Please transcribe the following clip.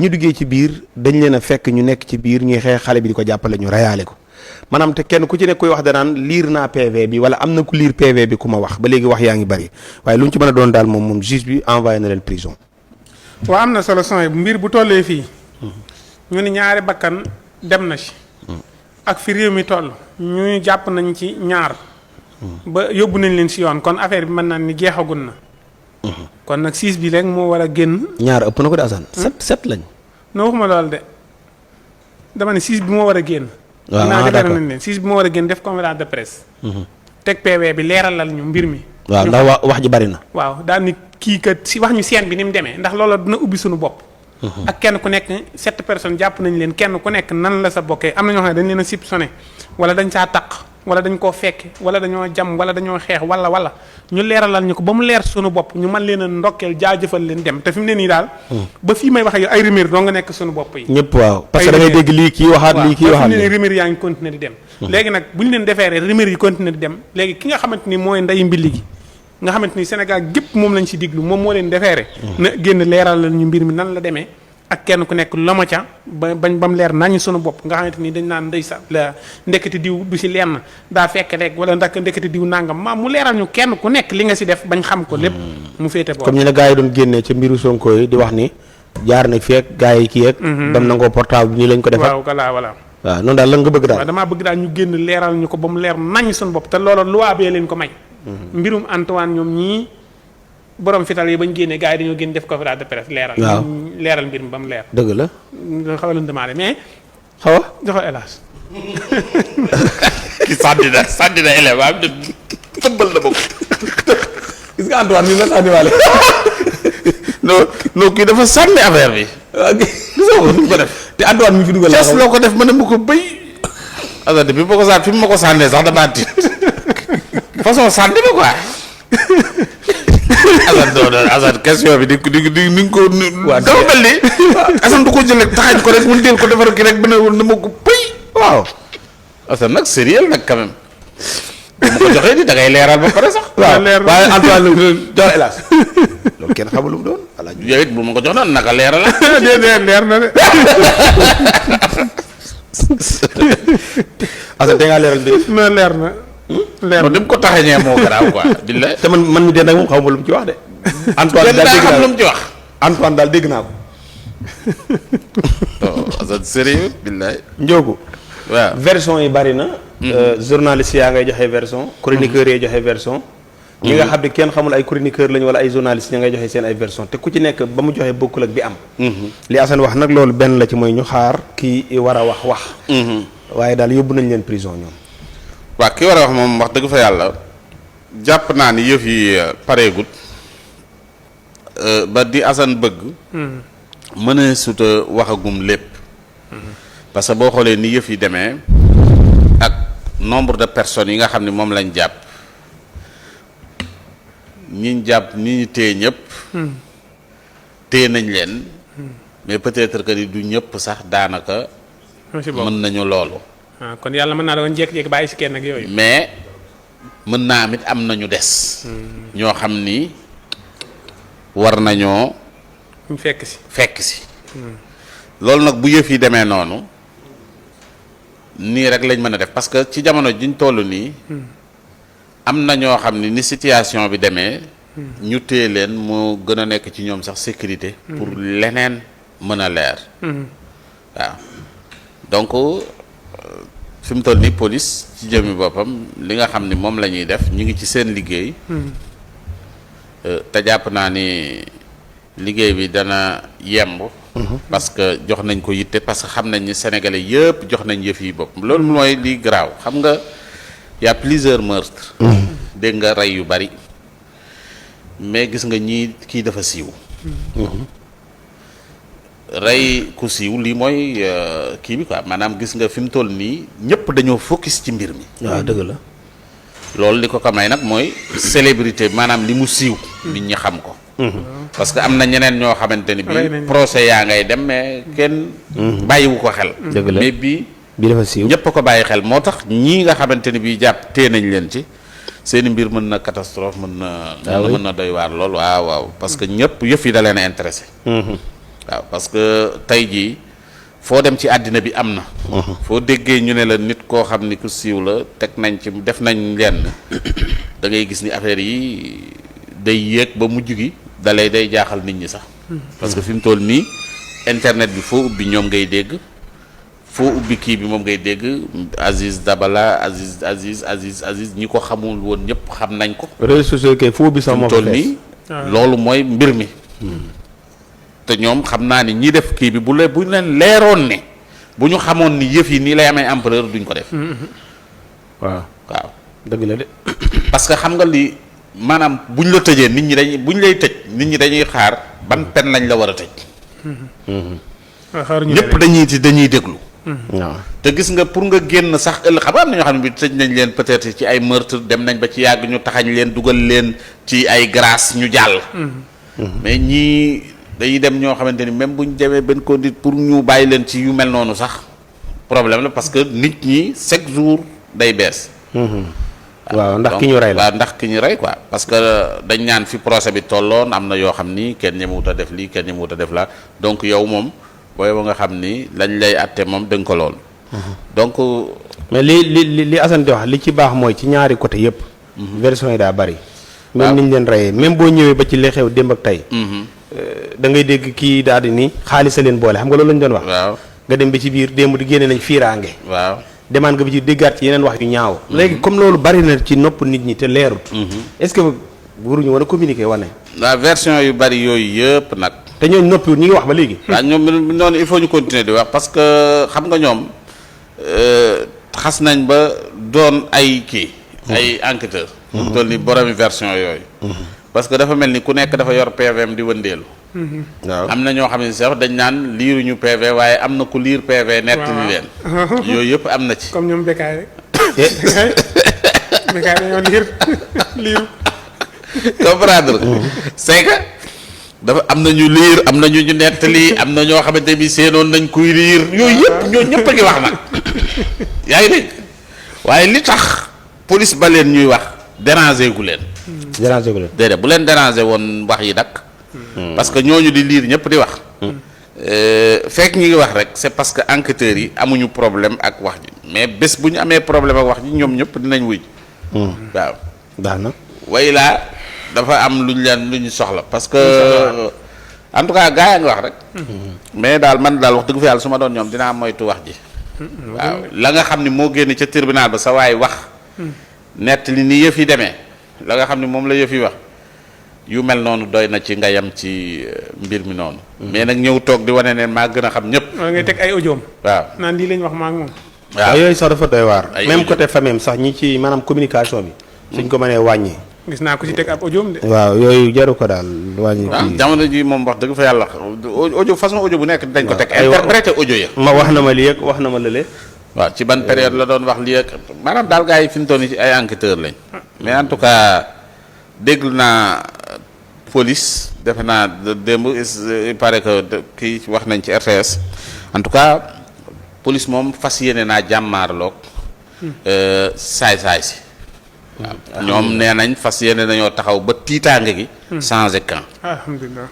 bi ñu duggee ci biir dañ leen a fekk ñu nekk ci biir ñuy xeex xale bi di ko jàppale ñu reyaale ko maanaam te kenn ku ci nekk kuy wax danaan liir naa PV bi wala am na ku liir PV bi ku ma wax ba léegi wax yaa ngi bari waaye lu mu ci mën a doon daal moom juge bi envoyé na leen prison. waaw am na solo son mbir bu tollee fii. ñu ni ñaari bakkan dem na ci. ak fi réew mi toll ñu jàpp nañ ci ñaar. ba yóbbu nañ leen ci yoon kon affaire bi mën naa ni jeexagul na. kon nag 6 bi rek moo war a génn. ñaar ëpp na ko de Assane. 7 lañ. non waxuma loolu de dama ne 6 bi moo war a génn. waaw d'accord nañ leen 6 bi moo war a génn def conférence de presse. teg PV bi leeralal ñu mbir mi. waaw ndax wax ji bari na. waaw daal ni kii kat si wax ñu seen bi ni mu demee ndax loola dina ubbi suñu bopp. ak kenn ku nekk 7 personnes jàpp nañ leen kenn ku nekk nan la sa bokkee am na ñoo xam ne dañ leen a soupçonné wala dañ saa taq wala dañ koo fekke wala dañoo jam wala dañoo xeex wala ñu leeralal ñu ko ba mu leer suñu bopp ñu mën leen a ndokkeel jaajëfal leen dem te fi mu ne nii daal. ba fii may wax ak yow ay rumeur doo nga nekk suñu bopp yi. ñëpp waaw parce que da ngay dégg lii kii waxaat lii kii waxaat lii. waaw rumeur yaa ngi continuer di dem. léegi nag bu ñu leen defeeree rumeur yi continuer di dem léegi ki nga xamante ni mooy nday mbilli gi nga xamante ni Sénégal gépp moom lañ si diglu moom moo leen defeere na génn leeralal ñu mbir mi nan la demee ak kenn ku nekk loma ca ba mu leer nañu sunu bopp nga xamante ni dañ naan ndeysaan la ndekete diw du si lenn daa fekk rek wala ndax ndekete diw nangam maam mu leeral ñu kenn ku nekk li nga si def bañ xam ko lépp mu féete bopp. comme ñu ne gars yi doon génnee ca mbiru Sonko yi di wax ni jaar na fi ak gars yi kii ak. dem na ngoo portable bi nii lañ ko defal. waaw voilà. waaw noonu daal lan nga bëgg daal. waaw damaa bëgg daal ñu génn leeral ñu ko ba mu leer nañu sunu bopp te loolu loi bee leen ko may. mbirum Antoine ñoom ñii borom fital yi bañ génnee gars yi dañoo génn def conférence de presse leeral. waaw leeral mbir mi ba mu leer. dëgg la. xaw a leen demandé mais. xaw a joxo hélas. ki sànni na élève am dem tëbbal na bokk. gis nga Antoine mi la sànniwaale. non kii dafa sànni affaire bi. waaw gisoo ko ko def te Antoine mi fi dugal Cees loo ko def ma ne ma ko béy. Assane bi ma ko sànni fi mu ma ko sànnee sax damaa tiit façon sànni bi quoi. Assane question bi di ko. waaw dafa mel ni. Assane du ko jël rek taxañ ko rek mu teel ko defar ki rek ba ne woon na ma ko béy. waaw Assane nag sérieux nag quand même. bu ma ko joxee ni da ngay leeral ba pare sax. waaw waaye Antoine la jox hélas. loolu kenn xamul lu mu doon. voilà yow it bu ma ko jox noonu naka leeral la. déedéet leer na de. Assane te ngaa leeral mbir. non leer na. leer na dem ko taxañee moo garaaw quoi. billaay te man mi dee nag moom xaw ma lu mu ci wax de. Antoine daal dégg naa lu mu ci wax. Antoine daal dégg naa ko. Assane sérieux billaay. Ndiogu. waaw version yi bari na. journaliste yaa ngay joxe version. chroniqueurs yi joxe version. ñi nga xam ne kenn xamul ay chroniqueurs lañu wala ay journalistes ña ngay joxe seen ay version te ku ci nekk ba mu joxe bokkul ak bi am. li Assane wax nag loolu benn la ci mooy ñu xaar kii war a wax. waaye daal yóbbu nañ leen prison ñoom. waaw ki war a wax moom wax dëgg fa yàlla jàpp naa ni yëf yi pareegut ba di Assane bëgg. mën a suta waxagum lépp. parce que boo xoolee ni yëf yi demee ak nombre de personnes yi nga xam ne moom lañ jàpp ñi ñu téye ñëpp. téye nañ leen. mais peut-être que ni du ñëpp sax daanaka. mën nañu loolu. kon yàlla mën naa doon jékki-jékki bàyyi si kenn ak yooyu. mais mën naa am it am nañu des. ñoo xam ni war nañoo. ñu fekk si. loolu nag bu yëf yi demee noonu nii rek lañ mën a def parce que ci jamono jiñ toll nii. am na ñoo xam ni situation bi demee. ñu téye leen moo gën a nekk ci ñoom sax sécurité. pour leneen mën a leer. waaw donc. fi mu toll nii police ci jëmmi boppam li nga xam ni moom la ñuy def ñu ngi ci seen liggéey. te jàpp naa ni liggéey bi dana yemb. parce que jox nañ ko yitte parce que xam nañ ni sénégalais yëpp jox nañ yëf yi bopp loolu mooy li garaaw xam nga y a plusieurs meurtres. dégg nga rey yu bari mais gis nga ñii kii dafa siiw. rey ku siiw lii mooy kii bi quoi maanaam gis nga fi mu toll nii ñëpp dañoo focus ci mbir mi. waaw dëgg la. loolu li ko may nag mooy célébrité maanaam li mu siiw. nit ñi xam ko. parce que am na ñeneen ñoo xamante ni bii procès yaa ngay dem mais kenn. bàyyiwu ko xel. dëgg la mais bii dafa siiw ñëpp a ko bàyyi xel moo tax ñii nga xamante ni bii jàpp tee nañ leen ci seeni mbir mën na catastrophe mën na doy waar lool waaw parce que ñëpp yëf yi da leen a intéressé. waaw parce que tey jii foo dem ci àddina bi am na. foo déggee ñu ne la nit koo xam ni ku siiw la teg nañ ci def nañ lenn da ngay gis ni affaire yi day yéeg ba mujj gi day jaaxal nit ñi sax. parce que fi mu toll nii internet bi foo ubbi ñoom ngay dégg foo ubbi kii bi moom ngay dégg Aziz Dabala Aziz ñi ko xamul woon ñëpp xam nañ ko. réseaux sociaux kay foo ubbi sax moo toll nii loolu mooy mbir mi. te ñoom xam naa ni ñi def kii bi bu leen leeroon ne bu ñu xamoon ni yëf yi nii lay amee ampleur duñ ko def. waaw dëgg la de. parce que xam nga li maanaam bu ñu la tëjee nit ñi dañuy bu ñu lay tëj nit ñi dañuy xaar ban pen lañ la war a tëj. ñëpp dañuy déglu. waaw te gis nga pour nga génn sax ëllëg xam nga am na ñoo xam ne bi tëj nañ leen peut-être ci ay meurtre dem nañ ba ci yàgg ñu taxañ leen dugal leen ci ay grâce ñu jàll. mais ñii dañuy dem ñoo xamante ni même bu ñu demee benn conduite pour ñu bàyyi leen ci yu mel noonu sax problème la parce que nit ñi chaque jour day bees. waaw ndax ki ñu rey la waaw ndax ki ñu rey quoi parce que dañ ñaan fi procès bi tolloon am na yoo xam ni kenn ñemewut a def lii kenn ñemewut a def la donc yow moom booy ba nga xam ni lañ lay àtte moom dënk ko lool. donc. mais li Assane di wax li ci baax mooy ci ñaari côté yëpp. version yi daa bari. même ni ñu leen reyee même boo ñëwee ba ci li xew démb ak tey. da ngay dégg kii daal di ni xaalis a leen boole xam nga loolu lañ doon wax. waaw nga dem ba ci biir démb di génne nañ fiiraange. waaw demaan nga ba ci déggaat ci yeneen wax yu ñaaw. léegi comme loolu bari na ci nopp nit ñi te leerut. est-ce que waruñu war a communiquer wane. la version yu bari yooyu yëpp nag. te ñooñu noppiwut ñu ngi wax ba léegi. waaw ñoom noonu il faut ñu continuer di wax parce que xam nga ñoom xas nañ ba doon ay kii. ay enquêteurs. mu toll ni boromi version yooyu. parce que dafa mel ni ku nekk dafa yor PVM di wëndeelu. waaw am na ñoo xam ne sax dañ naan liiruñu PV waaye am na ku liir PV. nettali leen. yooyu yëpp am na ci. comme ñoom Bécaye rek. Bécaye dañoo liiru. comprendre c'est que dafa am na ñu liir am na ñu nettali am na ñoo xamante bi seenoon nañ kuy liir yooyu yëpp ñoo ñëpp a ngi wax nag yaa ngi dégg waaye li tax police ba leen ñuy wax déranger gu leen. déranger gu leen. déedéet bu leen déranger woon wax yi nag. parce que ñooñu di liir ñëpp di wax. fekk ñu ngi wax rek c'est parce que enquêteurs yi amuñu problème ak wax ji mais bés bu ñu amee problème ak wax ji ñoom ñëpp dinañ wuy. waaw baax na. way laa dafa am lu ñu soxla parce que en tout cas gaa yaa ngi wax rek. mais daal man daal wax dëgg fa yàlla su ma doon ñoom dinaa moytu wax ji. waaw la nga xam ni moo génn ca tribunal ba sa waay wax. nett li ni yëf yi demee la nga xam ni moom la yëf yi wax yu mel noonu doy na ci nga yem ci mbir mi noonu. mais nag ñëw toog di wane ne maa gën a xam ñëpp. waaw ngay teg ay audioom. waaw naan lii lañ wax maa ngi moom. waaw yooyu sax dafa doy waar. ay même côté famille sax ñi ci maanaam communication bi. suñ ko mënee wàññi. gis naa ko ci teg ab audioom de. waaw yooyu jaru ko daal wàññi. jamono ji moom wax dëgg fa yàlla audio façon audio bu nekk dañ ko teg. interprété audio ya. ma wax na ma lii ak wax na ma lële. waaw ci ban période la doon wax lii ak maanaam daal gars yi fi mu toll nii ci ay enquêteurs lañ. mais en tout cas déglu naa police defe naa démb il paraît que kii wax nañ ci RTS en tout cas police moom fas yéene naa jàmmaarloog saay-saay si. waaw ñoom nee nañ fas yéene nañoo taxaw ba tiitaange gi. changé camp. alhamdulilah.